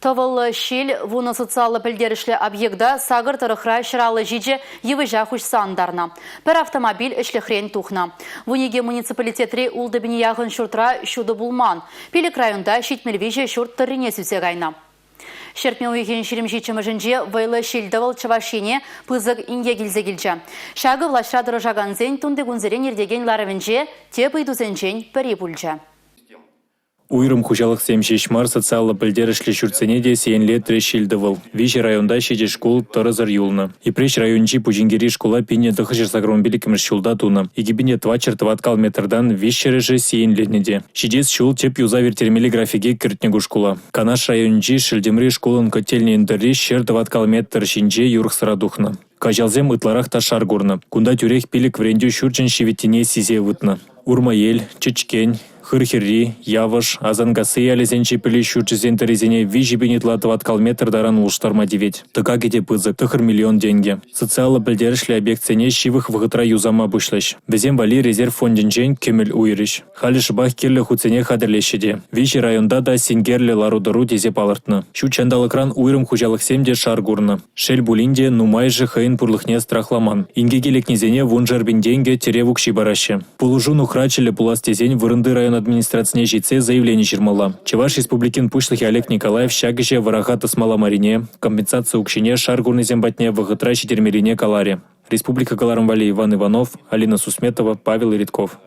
Тӑвӑллӑ ҫил вунӑ социаллӑ пӗлтерӗшлӗ объекта сакӑр тӑрӑхра 157 йывӑҫа хуҫса антарнӑ. Пӗр автомобиль ӗҫлӗхрен тухнӑ. 12 муниципалитетри ултӑ пине яхӑн ҫуртра ҫутӑ пулман. Пилӗк районта 73 ҫурт тӑррине сӳсе кайнӑ. Ҫӗртме уйӑхӗн 27-мӗшӗнче вӑйлӑ ҫил-тӑвӑл Чӑваш Ене пысӑк инкек илсе килчӗ. Ҫакӑ влаҫра тӑрӑшакансен тунтикунсерен иртекен ларӑвӗнче тӗп ыйтусенчен пӗри пулчӗ. Уйрӑм хуҫалӑхсем ҫеҫ мар, социаллӑ пӗлтерӗшлӗ ҫуртсене те сиенлетрӗ ҫил-тӑвӑл. Виҫӗ районта ҫичӗ шкул тӑрӑсӑр юлнӑ. Йӗпреҫ районӗнчи Пучинкери шкула 1985-мӗш ҫулта тунӑ. 2400 тӑваткал метртан виҫҫӗрӗшӗ сиенленнӗ те. Ҫитес ҫул тӗп юсав ирттермелли графике кӗртнӗ ку шкула. Канаш районӗнчи Шӗлтӗмри шкулӑн котельнӑйӗн тӑрри 100 тӑваткал метр ҫинче юрӑхсӑра тухнӑ. Каҫалсем ытларах та шар курнӑ. Кунта тӳрех пилӗк вӗрентӳ ҫурчӗн ҫивиттине сисе ывӑтнӑ. Урмаел, Чӗчкен, Хырхӗрри, Явӑш, Асанкасси ялӗсенчи пӗлӳ ҫурчӗсен тӑррисене 3 000 ытла тӑваткал метр таран улӑштарма тивет. Тӑкакӗ те пысӑк – 9 миллион тенкӗ. Социаллӑ пӗлтерӗшлӗ объектсене ҫывӑх вӑхӑтра юсама пуҫлӗҫ. Вӗсем валли резерв фондӗнчен кӗмӗл уйӑрӗҫ. Халӗ шӑпах кирлӗ хутсене хатӗрлеҫҫӗ те. Виҫӗ районта та синкерлӗ лару-тӑру тесе палӑртнӑ. Ҫут ҫанталӑкран уйрӑм хуҫалӑхсем те шар курнӑ. Шел пулин те, нумайӑшӗ хӑйӗн пурлӑхне страхламан. Инкеке лекнисене вуншар пин тенкӗ тӗрев укҫи параҫҫӗ. Пулӑшу нухрачӗллӗ пулас тесен вырӑнти район администрацине ҫитсе заявлени ҫырмалла. Чӑваш Республикин Пуҫлӑхӗ Олег Николаев ҫак ӗҫе вӑраха тӑсмалла маррине, компенсаци укҫине шар курнисем патне вӑхӑтра ҫитермеллине каларӗ. Республика кӑларӑм валли Иван Иванов, Алина Сусметова, Павел Иритков.